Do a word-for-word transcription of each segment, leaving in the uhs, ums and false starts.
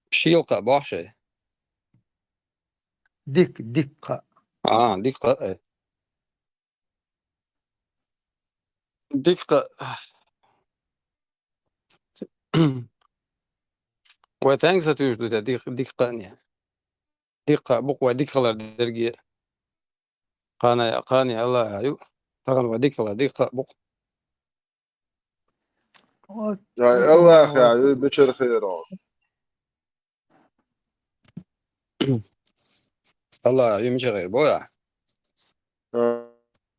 Шел кхаъ бохьа шоай? Дика, дика кхаъ. А, дика кхаъ, э. Дика кхаъ. Вай тхьаьнга сатуьйсуш ду те дика, дика кхаъ а? Дика кхаъ бу-кх вай дика хилар дерриге а. Кхана, кхана АллахӀа ю. Тахан вай дика хилар дика кхаъ бу-кх. Ай, АллахӀа ю, мичара хир оал. АллахӀа ю, мичара хир бу, я? А,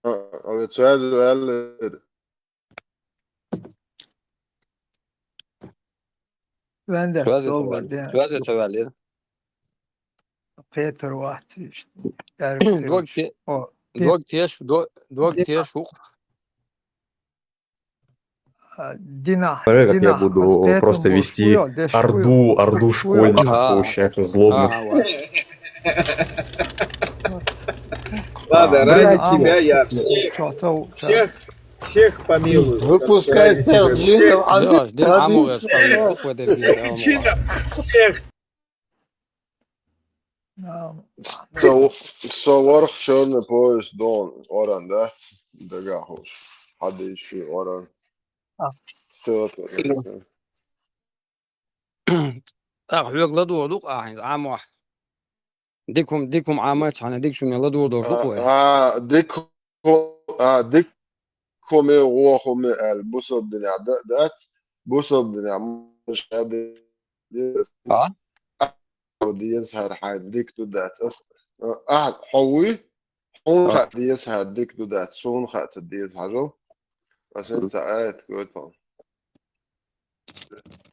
а, а, цвязи ваьллера. Венда, связи ца ваьллера. Связи ца ваьллера. Кхетар вац иштта. Дог те-, о, дог теш, до-, дог теш ву-кх. А, дина, Смотри, как я дина, буду просто вести орду, орду школьников, получается, злобных. Ага, вот. Ладно, ради тебя я всех, всех, всех помилую. Выпускай всех, всех. Всех. Со, со ворхӀ чёрный пояс дон, оран, да? Дагахь хууш. Хьадийши оран. А. Стелка. ТӀаккха хьоьга ладугӀур ду-кх ахь хӀинца Ӏамохь. Дика хӀума, дика хӀума Ӏамац хьуна, дика хӀума ладугӀур долуш ду-кх вай? А, дика хӀу-, а, дика хӀума, вон хӀума аьлла, бусалба динехь дан а дац, бусалба динехь ма ша де-, а? Деза хӀара хьайна дика ду дац. Ас, а, ахь хьо вуй? Хьуна хаьа деза хӀара дика ду дац, суна хаьа ца деза, хьажал. Ас хӀинца цхьа аят гойту хьуна.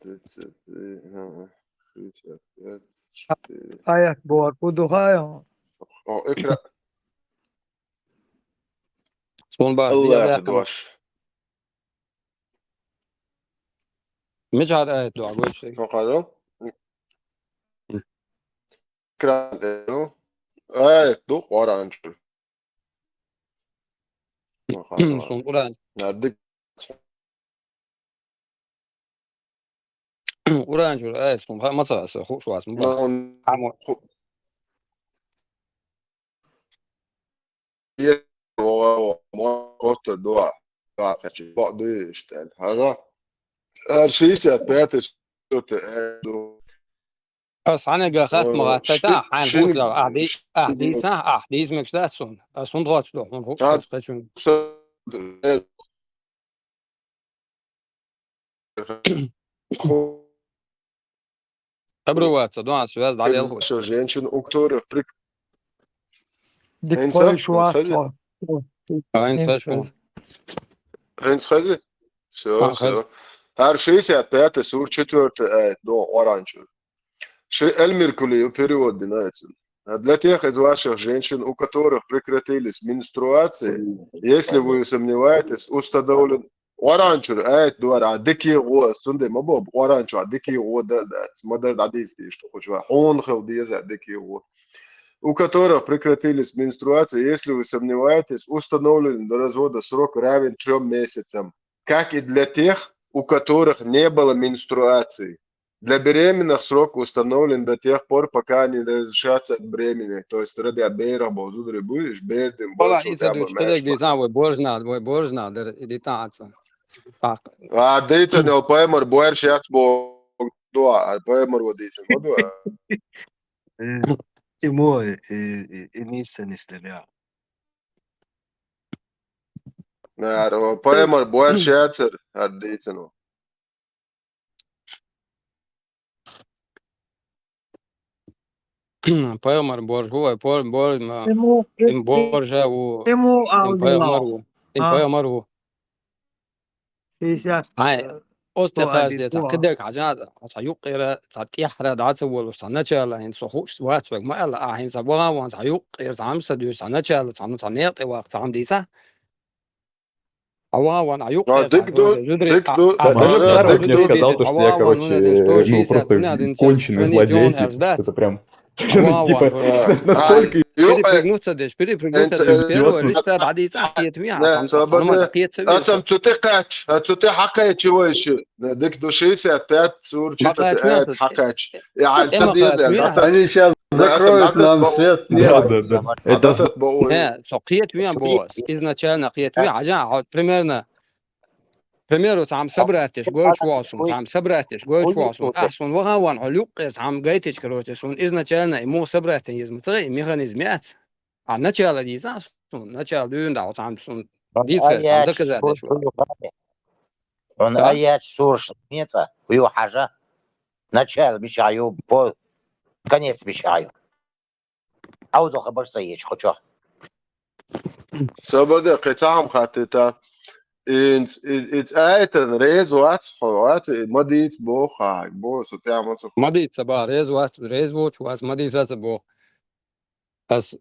Тридцать три, ага, шестьдесят пять, четыре. Аят бохург хӀун ду хаьий хьуна? О, экра-, Суна бац, АллахӀа дош. Мичара аят ду, гой шуьга? Ма хьажал. Экран тӀе ду. Аят ду Къуръан чуьра. Ма хьажал. Суна Къуръан. Нардик. Къуръан чуьра аят суна ма ца хууш вац, ма боху. Хьама. Ху-, Е, вогӀа, вогӀа, мо-, оттар дуа, дуа кхечи, бакъ дуй иштта аьлла. ХӀара, хӀара шестьдесят пятый сурт, э, ду. Ас хьанага хатта ма Э, хаттайта, ши-, хьайн шин-, бутт дагӀа, ахь ди-, ахь дийцахь, ахь дийца мегаш дац суна. Ас хӀунда хоттуш ду, хьуна хууш Цхьа-, вац кхечуьнга. Э, Абру вац, дуьхьал связь дӀаделла хӀуш. Женщин, у которых прик-, Дика хеза? Хеза? А, хеза. ХӀинца хеза? Всё, а, всё. ХӀара шестьдесят пятый сура, четвёртый аят, ду Къуръан чуьра. Ши-, Эль-Меркули перевод дина эцна. Для тех из ваших женщин, у которых прекратились менструации, если вы сомневаетесь, установлен Къуръан чуьра аят ду хӀара, дикий гӀо, ас цундела ма боху, Къуръан чохь дикий гӀо дан а дац, ма-дарра дӀадийцадийша ду кху чохь, хьуна хила деза дикий гӀо. У которых прекратились менструации, если вы сомневаетесь, установлен до развода срок равен трём месяцам, как и для тех, у которых не было менструации. Для беременных срок установлен до тех пор, пока они не разрешатся от бремени. То есть, рабиат бейрах боху зударий буй, уьш бердина Вала, болчу иза тӀаьхьа дуьйцу, маьрша тилег дийцахь, вай божна, вай божна дара, и дитахь а ца. ТӀаккха. А, дийцина йолу пайхамар боьрша яц боху дуа, а пайхамар ван дийцина ма дуа. Э, и мо, и, и, и нийса нислина, я. Нара, пайхамар боьрша яцара, хӀара дийцина. Пайхамар божа ву вай, пор-, бор-, ма, Ему, им божа ву, ему им пайхамар ву, им а, пайхамар ву. Шестьдесят, Ай, э, оцу тӀе кхача де, цхьа кхидерг хьажа, цхьа юккъера, цхьа тӀехьара дӀа ца волуш, цхьа начала, хӀинца со хууш вац вайга ма аьлла, а хӀинца ваха ван цхьа юккъера, цхьа хӀума ца дуьйцу, цхьа начала, цхьа, цхьа некъа ваккха, цхьа хӀума дийца. Хьо ван, ван, а юккъе а, дика ду, зударий, дика ду, а, а, дика ду, дика ду. Мне сказал то, что я, короче, ну, просто конченый злодей, типа, это прям Типа, настолько... Перепрыгнуться деш, перепрыгнуться деш. Первый листа дадица, кхетвия, там цаца нума кхетвия. Аса цу тӀе кхаьча, цу тӀе хьакхаьча вай ши. Дика ду, шестьдесят пять сура читать хьакхаьча. Я, ца деза. Они сейчас закроют нам свет. Да, да, да. Это... Не, со кхетвия бо. Изначально кхетвия, хьажа, примерно. Примеру, цхьам собрать деш, гойчу васун, цхьам собрать деш, гойчу васун. Ах, сун вахан ван, хьо юккъе цхьам гайтич, короче, сун изначально ему собрать езма цаи механизм яц. А начало диза сун, начало дюн да, цхьам сун дицай, сун доказать деш. Он аят сурш неца, ю хьажа. Начало бичаю, по конец бичаю. Ӏовдал хабар са еча кхочо. Собар де, кхе цхьа хӀама хаттита. Инц, и, и цӀайтан реза вац хьо, вац, и ма дийца боху хьа, бо, со тӀе ма ца... Ма дийца ба, реза вац, реза воцу вац, ма дийца ца боху. Ас,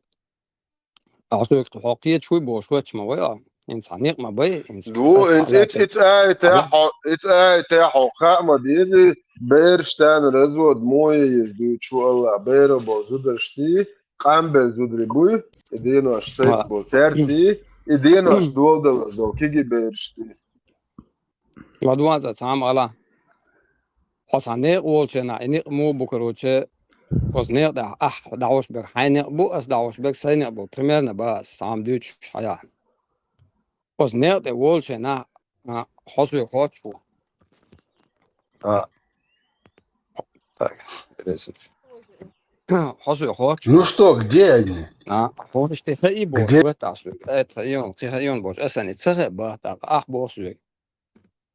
а, соьга хьо кхеташ вуй бохуш, вач ма вай, а? Инц хьан некъ ма бай, инц... Ду, ас инц, хьан ицӀ, ицӀ айта хьо, ицӀ айта хьо, хаа ма деза, бераш тана развод мо е еза дуьйцу Алла, бера бо зударшти, къамбел зудри буй, и денош сайт бо церци, и денош доладалла зо киги берашти. Ладван цӀа цхьам ала. Хьо цхьа некъ волченахь, и некъ мо бу, короче, оцу некъ тӀехь ахь дӀахьош берг хьайн некъ бу, ас дӀахьош берг сайн некъ бу. Примерно ба ас цхьам дуьйцуш хьая. Оцу некъ тӀе волченахь, а, хьо соьга хоттуш ву. А. Так, интересно. Хьо соьга хоттуш ву. Ну что, где они? А, хьо иштта хаий боху, где? Вет ас соьга. Э, хаий он, кхин хаий он бохуш. Аса ца хаьа бах, тӀаккха ахь боху соьга.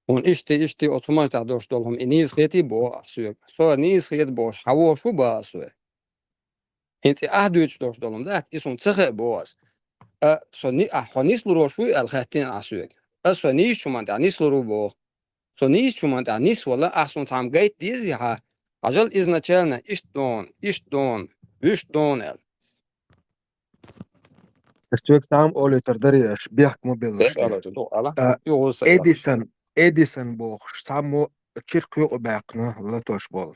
Хьуна иштта, иштта оцу хӀуманаш тӀехь долуш долу хӀума и нийса хетий боху ахь соьга. Со нийса хета бохуш, хьан вохуш ву баха соьга. ХӀинца и ахь дуьйцуш долуш долу хӀума дац, и суна ца хаьа боху ас. А, со ни-, ахь хьо нислур волуш вуй аьлла хаьттина ахь соьга. Ас со нийсачу хӀуманна тӀехь нислур ву боху. Со нийсачу хӀуманна тӀехь нисвала, ахь суна цхьамма гайта дезий хьа? Хьажал изначально иштта дона, иштта дона, вуьшта дона аьлла. Ас век цхьамма олуьйтур дарий аш, бехк ма беллаш. Эдисон, Эдисон бохуш, цхьаммо чиркх юкъа баьккхина латош болу.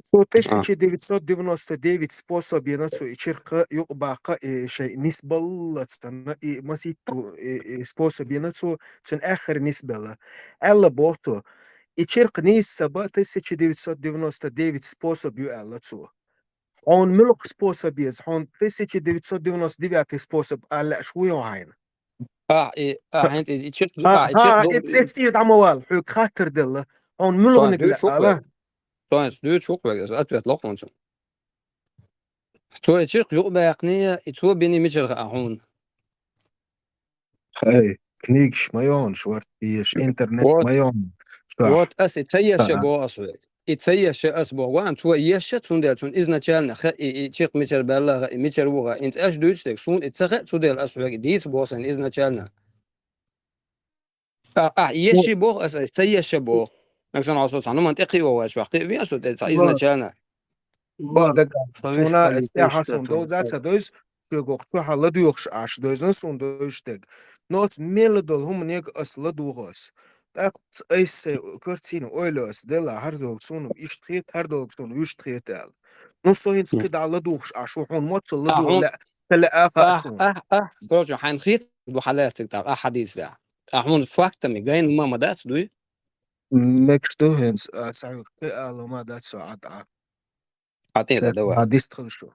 Цо тысяча девятьсот девяносто девять способ йина цо и чиркх юкъа баккха, и шайн нисбаллацана, и масийтта, и, и способ йина цо, цуьнан аьххар нисбелла. Аьлла боху цо, и чиркх нийса ца ба, тысяча девятьсот девяносто девять способ ю аьлла цо. Хьуна муьлха способ еза? Хьуна тысяча девятьсот девяносто девятый способ ала лаьаш вуй хьайна? Ахь и, ахь хӀинца и чиркх ю, ахь и чиркх ю. Эцтийра дӀа ма вала, хьоьга хаттар делла. Хьуна муьлханиг лаьа ала? Тойнца дуьйцуш ву-кх вегас, ответ лохунца. Цо и чиркх юкъа баьккхиний, и цо биний мичара хаьа хьуна? Ай, книгаш ма йону шорта еш, интернет ма йону. Вот ас и ца еш а боху ас вега. И ца еш а ас боху. Ваан цо еш а, цундела цунна изначально хаьа, и, и чиркх мичара баьлла а хаьа, и мичара ву а хаьа. ХӀинца аш дуьйцуш дерг, суна и ца хаьа, цудела ас хьоьга дийца боху сайна изначально. А, а, еш а боху ас, ас ца еш а боху. Нагахь санна хьо со цхьа нуман тӀе кхио ваьш ваха, кхиа вен со тӀе цхьа изначально. Ба, дага, суна ас тӀехьа суна довза ца довза, шуьга вокху чохьа ладоьгӀуш Ӏаш довзан суна довзуш дерг. Но ас мел долу хӀуманега ас ладугӀу ас. ТӀаккха айса сайн карцина ойла ас, делла, хӀара долга суна иштта хета, хӀара долга суна вуьшта хета аьлла. Ну, со хӀинца кхидӀа ладугӀуш Ӏаш ву, хьуна моццул ладугӀу лаьа, ца лаьа а хаьа суна. Ахь, ахь, ахь, короче, хьайна хета ду хьан лаьцнарг тӀаккха, ахь хьадийцарехь. Ахь хьуна фактами гайна ма, ма дац, дуй? Мегаш ду хӀинца, а, схьа кхин ала ма дац со Ӏа тӀа. Хьан тӀе дан, давай. Хьан дистхила шу.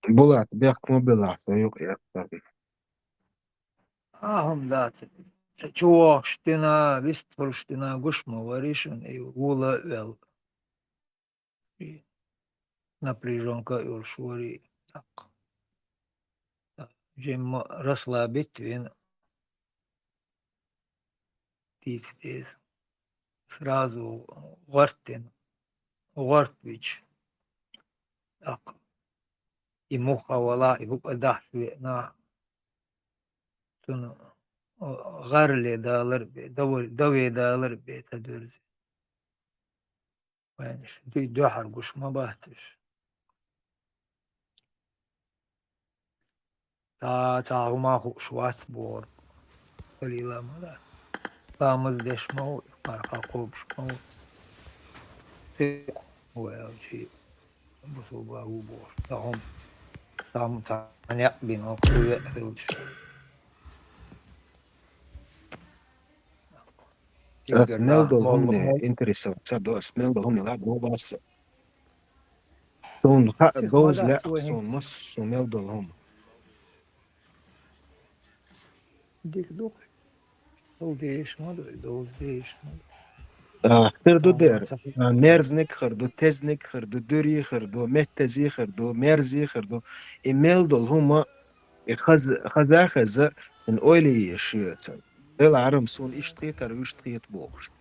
Булат, бехк ма белахь, со юкъа яхтарна. Ахьа хӀума дац. Чу вохуш дина, вист хуьлуш дина гуш ма вари шуна, и вула а вел. И напряжёнка а йолуш вари тӀаккха. жимма расслабить вина дийца деза. Сразу гӀорт дина, гӀорт бича. ТӀаккха и муха вала, и букъа дахьаш веана, цунна гӀарале далар бе, даве далар бе ца дерзе. Вайна ди дуьхьал гуш ма батташ. Цхьа, цхьа хӀума хууш вац бохура. Халила ма дац. Ламаз деш ма ву, марха кхобуш ма ву. Цу вай алчи бусулба ву бохуш. Цхьа хӀума, цхьа хӀума цхьа некъ бина вац, веа хилча. Ас мел долу хӀумане интересоваться до, ас мел долу хӀумане ладогӀа ас. Суна хаа довза лаьа суна массо мел долу хӀума. Дика ду. Довза дезаш ма ду, довза дезаш ма ду. А, хир ду дера. А, мерзник хир ду, тезник хир ду, дуьри хир ду, меттази хир ду, мерзи хир ду. И мел долу хӀума И хаза, хаза, хаза, ин ойла еш ю цан. Дела Ӏарам суна иштта хетар, вуьшта хета бохуш.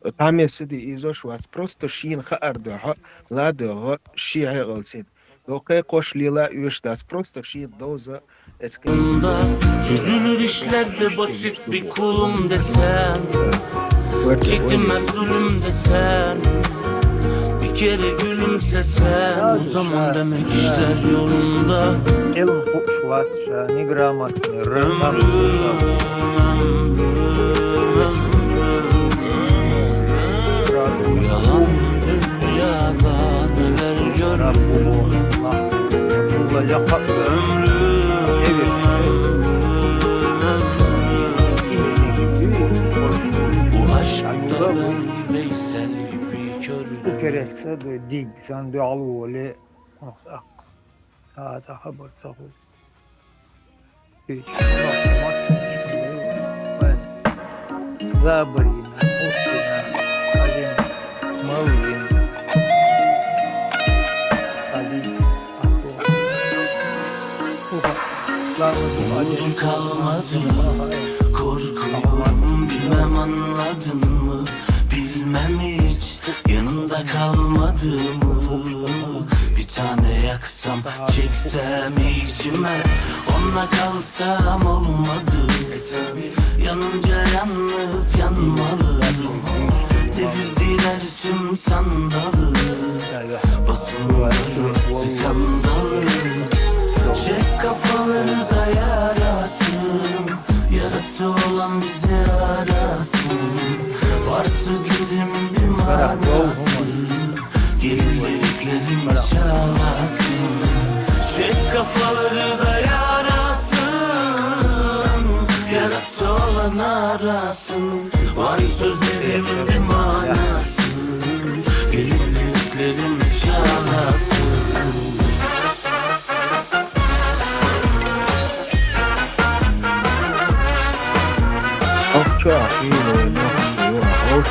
Цхьамма сиди изош вац, просто шена хаар дуьхьа, ладогӀа, шен хьекъалцин. До кхайкхош лела оьшуш дац, просто шена довза эцкъи. Çözülür işler de basit bir kulum desen. Çektim her zulüm desen. Bir kere gülümsesen. O zaman demek işler yolunda. Илм хууш вац ша, неграмотный, раб. Ömrüm, ömrüm, ömrüm. Yalan dünyada neler gördüm. Ömrüm, ömrüm, ömrüm. Bu aşkta ben Veysel gibi gördüm. Bu keretse de diysen de al öyle. Ah, ah. Daha da haber çabuk. Забрина, Пушкина, Алим, Малвин, Али, Аху. Umudum kalmadı, korkuyorum, bilmem anladın mı? Bilmem hiç yanımda kalmadı mı? Bir tane yaksam, çeksem içime, onunla kalsam olmadı. Yanınca yalnız yanmalı. Devirdiler tüm sandalı. Basınlar skandalı. Çek kafaları da yarasın. Yarası olan bizi arasın. Var sözlerim bir manası. Gelir dediklerim çalasın. Çek kafaları da yarasın. Yarası olan arasın. Var sözlerim bir manası. Gelir dediklerim çalasın. Akça, iyi oyun, yok, yok, hoş.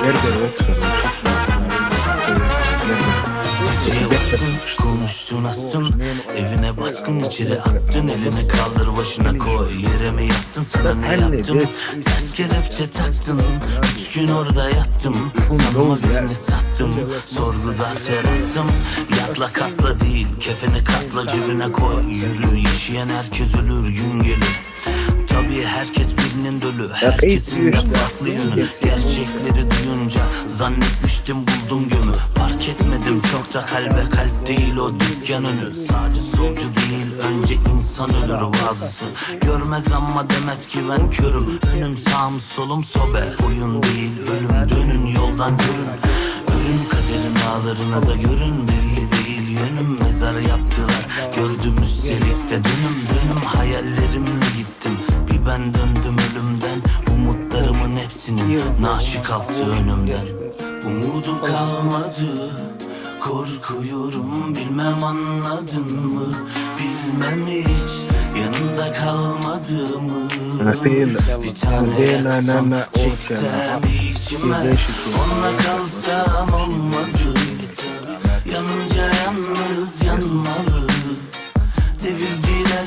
Nerede yok, yok, Konuştun astın, evine baskın, içeri attın, elini kaldır başına koy, yere mi yattın, sana ne yaptım? Ters kelepçe taktın, üç gün orada yattım. Sanma birini sattım, sorguda ter attım. Yatla katla değil, kefeni katla, cebine koy, yürü, yaşayan herkes ölür, gün gelir. Tabii herkes birinin dölü, herkesin de farklı yönü. Gerçekleri duyunca zannetmiştim buldum gömü. Fark etmedim çok da kalbe, kalp değil o, dükkan önü. Sağcı solcu değil, önce insan ölür, bazısı görmez ama demez ki ben körüm. Önüm sağım solum sobe, oyun değil ölüm, dönün yoldan görün. Ölüm kaderin ağlarına da görün, belli değil yönüm. Mezar yaptılar, gördüm üstelik de dönüm dönüm. Hayallerimle gittim, bir ben döndüm ölümden. Umutlarımın hepsinin naaşı kalktı önümden. Umudum kalmadı, korkuyorum, bilmem anladın mı? Bilmem hiç yanında kalmadı mı? Bir tane yaksam, çeksem içime, onunla kalsam olmadı. Yanınca yalnız yanmalı. Devirdiler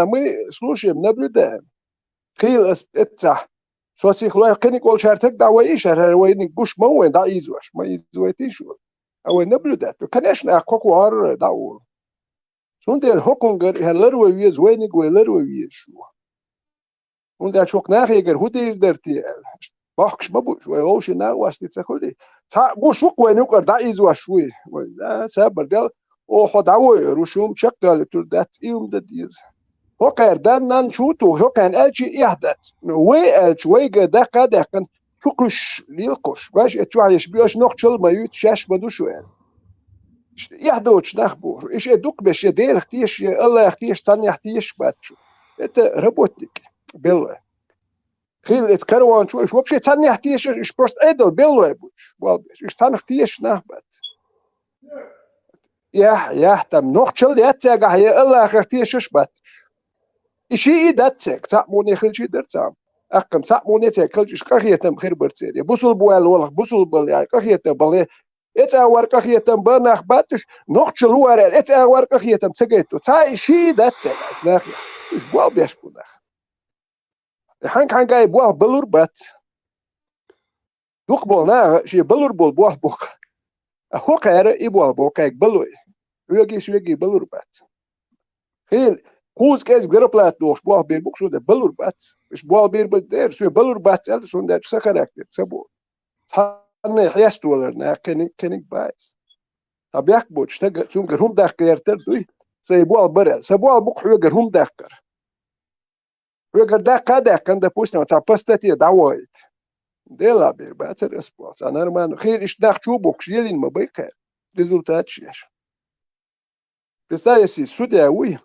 а мы слушаем, наблюдаем. Хийла ас эццахь. Со сих лой кхиниг олчаьртаг дӀа вай ишар, хӀара вайниг гуш ма вайн, дӀа ийзош, ма ийзойтий шу. А вай наблюдать. Конечно, а кхо кху гӀар дӀа ур. Цундела хӀокхунгар хӀара лар вай веза, вайниг вай лар вай веза шу. ХӀунда аьлча хӀокху нахегара хӀун дийр дара те аьлла. Бохкуш ма бу уьш, вай вовшийн накъостий ца хуьлий. Цхьаъ гуш ву-кх вайн юкъара дӀаийзош вуй. Вай, да, сабар дел, оха хьо дӀавойур ву, шу-м чекхдоьллуьйтур дац, и хӀума дан деза. ХӀокхара дан нанна чу ву туху, хӀокхарна аьлча а эхь дац. Ну, вай аьлча, вайга даккха а даьккхина, чу кхуьссуш лелахь кхуш. Вайша эцу чохь еш боьш нохчалла ма юьйцу, шаьш ма ду шу аьлла. Иштта эхь доцуш нах бу. Иштта дукха беш, я Делах тешаш, я Аллахах тешаш, цхьаннех тешаш бац шу. Это работники белые. Хийла эцу караван чу, уьш вообще цхьаннех тешаш, уьш просто Ӏедал беллой бу уьш, болх беш. Уьш цхьаннах тешаш нах бац. Яхь, яхь, там, нохчалла яц цаьргахь, я Аллахах тешаш бац уьш. И шиъ и дац цаьрга, цхьаъ муне хилчий дара цхьа. Аккхам цхьаъ муне цаьрга хилча, уьш къахетам хир бара церан. Я бусулба ваьлла волах, бусулба бала яй, къахетам бала. Я эцӀа вар къахетам бан нах бац уьш, нохчалла ву вара аьлла, эцӀа вар къахетам ца гайто. Цхьа и шиъ и дац цаьрга, нахе. Уьш болх беш бу нах. И хьанга-хьанга и болх балур бац. Дукха болу наха шен балур болу болх бу-кх. А хӀокхара и болх бу-кх, кхайга балой. Хьоьгий, соьгий балур бац. Хийла, кхузза кӀезиг зарплата дохуш болх бийр бу-кх суна, балур бац. Уьш болх бийр бу дера, соьга балур бац аьлла, цундела сан характер ца бу. Цхьанна хьесталар наха кхиниг, кхиниг бац. Сан бехк боцуш стага, цуьнгара хӀума даккха гӀертар дуй, сан и болх бар аьлла. Сан болх бу-кх хьоьгара хӀума даккхар. Хьоьгара даккха а даьккхина, допустим, цхьа постате дӀавахийта. Делахь бийр бацара ас болх, цхьа нормально. Хийла иштта нах чу бухкуш, елийна ма бай кхара. Результаташ еш. Представь, если судья вуй,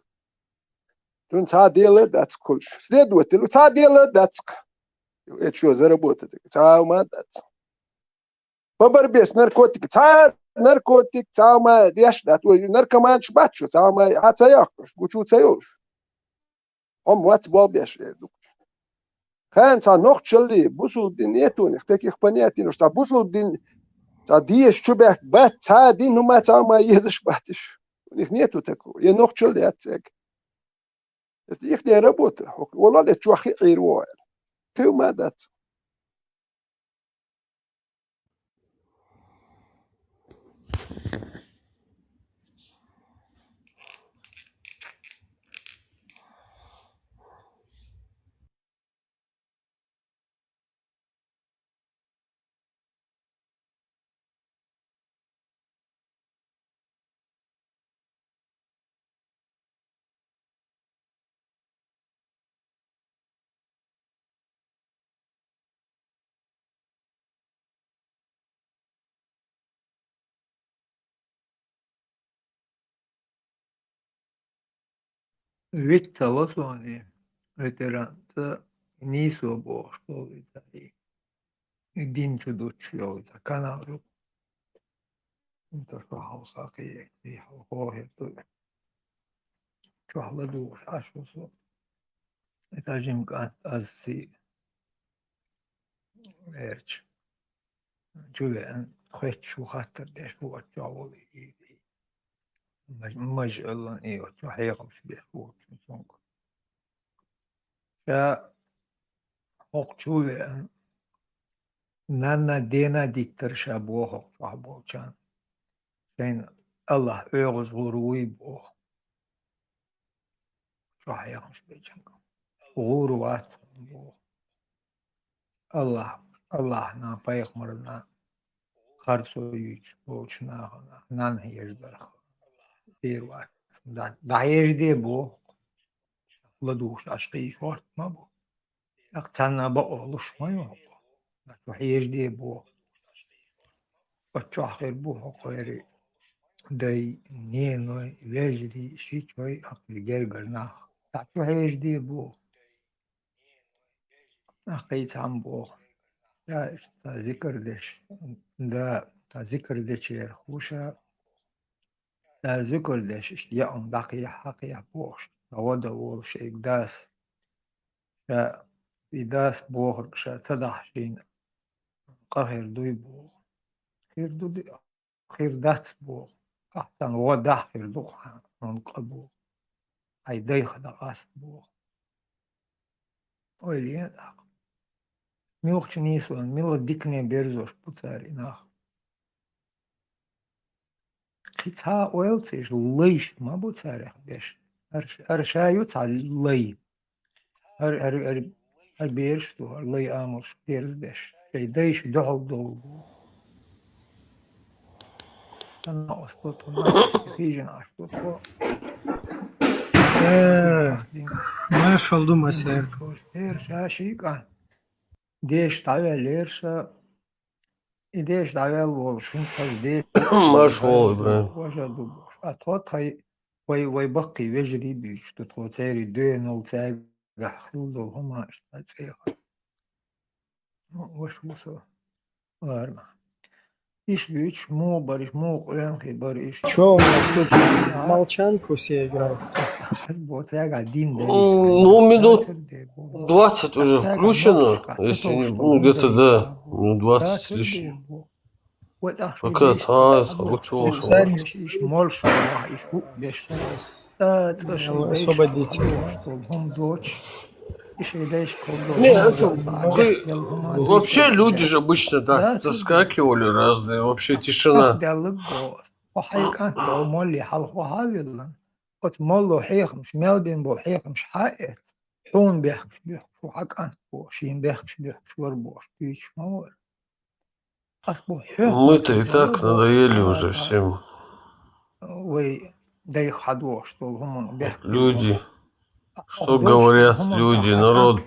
цуьнан цхьа а дело а дац-кх хуьлуш. Следователь ву, цхьа а дело а дац-кх. Эцу чу заработать дерг цхьа а хӀума а дац. По борьбе с наркотиками. Цхьа а наркотик, цхьа а хӀума деш дац. Вай наркоманаш бац шу, цхьа а хӀума хьан ца йоккхуш, гучу ца йолуш. Хьо-м вац болх беш эр ду. Хьайна цхьа нохчаллий, бусулба дин нету у них, таких понятий, ну, цхьа бусулба дин, цхьа дезаш чу баьхка бац, цхьа а дин хӀума цхьа а хӀума езаш бац уьш. У них нету такого. Я нохчалла яц цаьрга. Это ихняя работа. Валлахӏи, чохь хи Ӏийр ву аьлла. Кхин ма дац. Виттало суна, ветеран, цӀа нийсо бохуш долу и цӀа и. И дин чу дуттуш йолу цхьа канал ю. Ин тӀе шо хьалха кхе, и хьалхо хир ду. Чохь ладугӀуш Ӏаш ву со. И тӀе жима кӀант аз ци гӀерташ. Чу веана, хоьттуш ву, хаттар деш ву, оццохь волу и, и. Маж-, мажа Ӏуьллун и оццохь хьехамаш беш ву цуьнга. Ша хӀокху чу веана, нанна, дена диттара ша боху хӀокху чохь болчарна. Шайна Аллахь оьгӀаз гӀур вуй боху. Чохь хьехамаш бечунга. ГӀур вац боху. Аллахь, Аллахьна, пайхамарна харцо юьйцуш болчу нахана, нанна хьежа дарх. Дера вац. ДӀа-, дӀахьежаде боху. ЛадугӀуш Ӏаш кхийча хӀорд ма бу. ТӀаккха царна бакъо луш ма ю хӀокхо. ДӀа чу хьежаде боху. Оццохь хир бу хӀокхерий дай, неной, вежарий, шичой, ахкхий гергара нах. ДӀа чу хьежаде боху. Ахкхий цхьамма боху. Ша иштта цхьа зикар деш, да, цхьа зикар дечерах ву ша. Ша зикар деш, иштта яа хӀума дӀакхехьа, хьакхехьа бохуш, ша гӀо дан волу шайга дас. Ша и дас бохург ша ца дахь шийна къа хир дуй боху. Хир ду де, хир дац боху. Ахь царна гӀо дахь хир ду хьан, хьуна къа боху. Хьайн дайх дан къаста боху. Ойла е тӀаккха. Муьлхачу нийсонан, мила дикане берзош бу цара и нах. Кхин цхьа а ойла ца еш, лайш ма бу царах беш. ХӀара ш-, хӀара ша ю цхьа лай. ХӀара, хӀара, хӀара, хӀара бераш ду, хӀара лай амалш дерзадеш. Шайн дайша дуьхьал долу бу. Сан оцу тхо, тхо, хижина Ӏаш ду тхо. Э, маршалла ду, масер. Тхо, тхо, тхо, ша ший кӀант. Деша дӀаваьллера ша. И деша дӀаваьлла волуш, хӀинца хаза деша. Марш волу, Ибрахим. Важа ду бохуш. А тхо тхай, вай, вай баккхий вежарий буьйцуш ду тхо, церий доьналла, цаьргахь хилла долу хӀума иштта цӀехьа. Ну, ваша ву со. Ладно. Иш буьйцуш, муха бара иш, муха къоьнхий бара иш. Чё у нас тут? Молчанка все играют. Бо цаьргахь дин дара. Ну, минут двадцать уже включено, если не, ну, где-то, да, минут двадцать с лишним. Пока та, лучше уж. Освободите. Не, это, вы, вообще люди же обычно так заскакивали разные, вообще тишина. Оцу молли хьалха охьа а виллан, оцу молло хьехамаш, мел бен болу хьехамаш хьа а эцна, хьуна бехкаш буьхкуш ву хьан кӀант боху, шена бехкаш буьхкуш вара бохуш, дуьйцуш ма вара. Ас боху, хьоьх. Мы-то и так надоели уже всем. Вай дайх хьадохуш долу хӀуманна бехк. Люди. Что говорят люди, народ?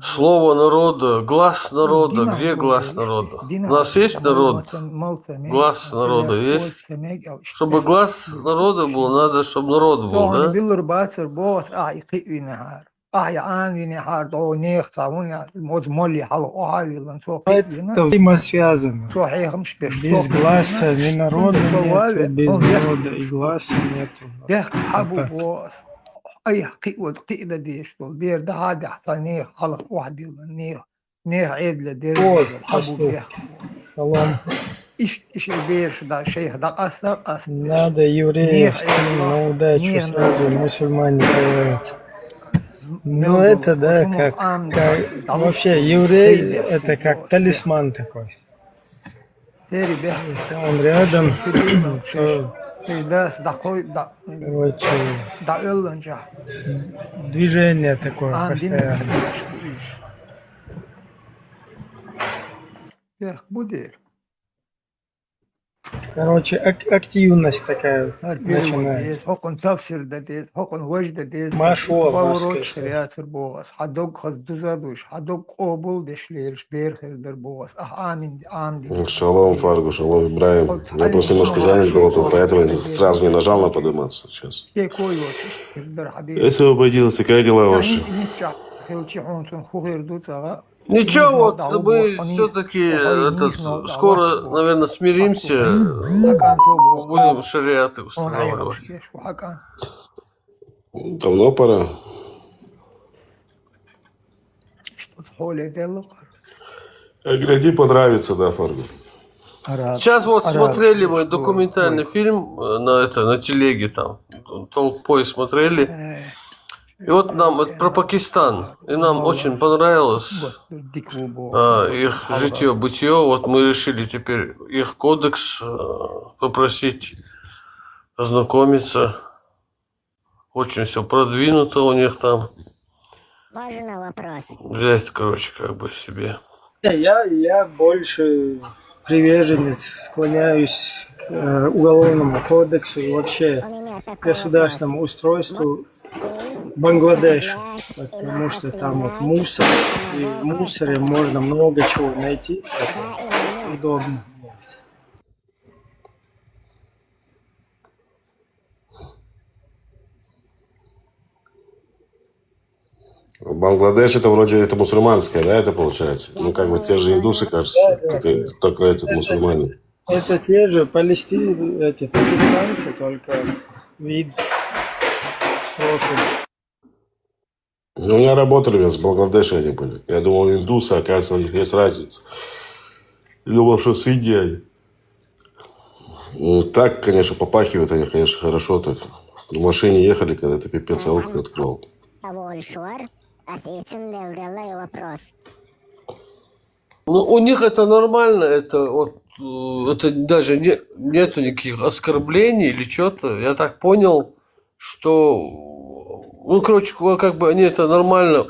Слово народа, глас народа. Где глас народа? У нас есть народ? Глас народа есть? Чтобы глас народа был, надо, чтобы народ был, да? Билур бацар боху ас, ахь и кхиъ вина хьара. Ахь я Ӏан вина хьара, догӀу нехан цхьа хӀун я, оцу молли хьалха охьа а виллан, цо кхиъ вина. Это взаимосвязано. Цо хьехамаш беш. Без гласа ни народа нету, без народа и гласа нету. Бехк хьа бу боху ас. Айхьа кхиъ вада, кхиъ дан дезаш долу. Бер дахьа а дахьа, цхьа нехан хьалха охьадиллан, нехан, нехан Ӏедале дерриг хьа бу бехк. Шалом. Иш, иш бераш да, шейх, да, къаста, къаста. Надо евреев, нех, стрим на удачу, нех, сразу мусульмане появятся. Ну, это, да, как, как, вообще, еврей, это как талисман такой. Если он рядом, то, да, да, короче, движение такое постоянно. Эх, будет. Короче, ак-, активность такая начинается. Хокон тафсир да дез, хокон важ да дез. Машуа, поворот шариатсыр богас. Хадок хаз дузадуш, хадок обул дешлерш, берхер дар богас. Ах, амин, амин. Шалом, Фаргу, шалом, Ибраим. Я просто немножко занят был, вот поэтому сразу не нажал на подниматься сейчас. Если бы обойдилось, какие дела ваши? Ничего, вот мы все-таки этот, скоро, наверное, смиримся, будем шариаты устанавливать. Давно пора. Гляди, понравится, да, Фаргу. Сейчас вот смотрели мы документальный фильм э, на это, на телеге там, толпой смотрели. И вот нам вот про Пакистан, и нам очень понравилось а, их житье-бытие. Вот мы решили теперь их кодекс э, попросить ознакомиться. Очень все продвинуто у них там. Можно вопрос? Взять, короче, как бы себе. Не, я, я больше приверженец, склоняюсь к э, уголовному кодексу и вообще государственному устройству Бангладеша, потому что там вот мусор, и в мусоре можно много чего найти, это удобно. Бангладеш это вроде это мусульманская, да, это получается? Ну, как бы те же индусы, кажется, только, только этот мусульмане. Это те же палестинцы, эти пакистанцы, только вид строфы. Ну, у меня работали с Бангладеша они были. Я думал, индусы, оказывается, у них есть разница. Я думал, что с Индией. Ну, так, конечно, попахивают они, конечно, хорошо так. В машине ехали, когда это пипец, я окна открывал. Ну, у них это нормально, это вот э, это даже не, нету никаких оскорблений или что-то. Я так понял, что, ну, короче, как бы они это нормально,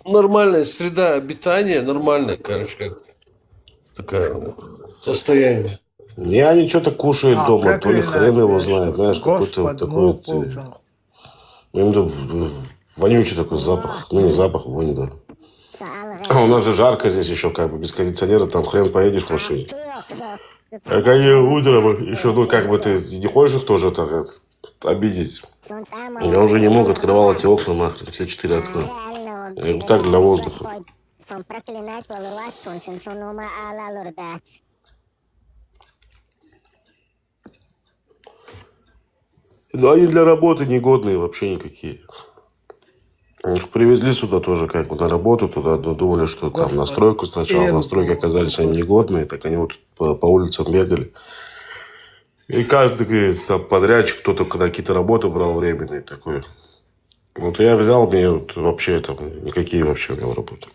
нормальная среда обитания, нормальная, короче, как такая состояние. Не, они что-то кушают а, дома, то ли хрен его знает, знаешь, какой-то вот такой вот. Именно в- в- вонючий такой запах, ну не запах, вонь, да. А у нас же жарко здесь еще, как бы без кондиционера, там хрен поедешь в машине. А как я утром еще, ну как бы ты не хочешь их тоже так это, обидеть. Я уже не мог, открывал эти окна нахрен, все четыре окна. Я говорю, так для воздуха. Но они для работы негодные вообще никакие. Их привезли сюда тоже как бы на работу туда, но думали, что там на стройку сначала, на стройке оказались они негодные, так они вот по, по улицам бегали. И каждый там подрядчик, кто-то когда какие-то работы брал временные такой. Вот я взял, мне вот вообще там никакие вообще у меня работы.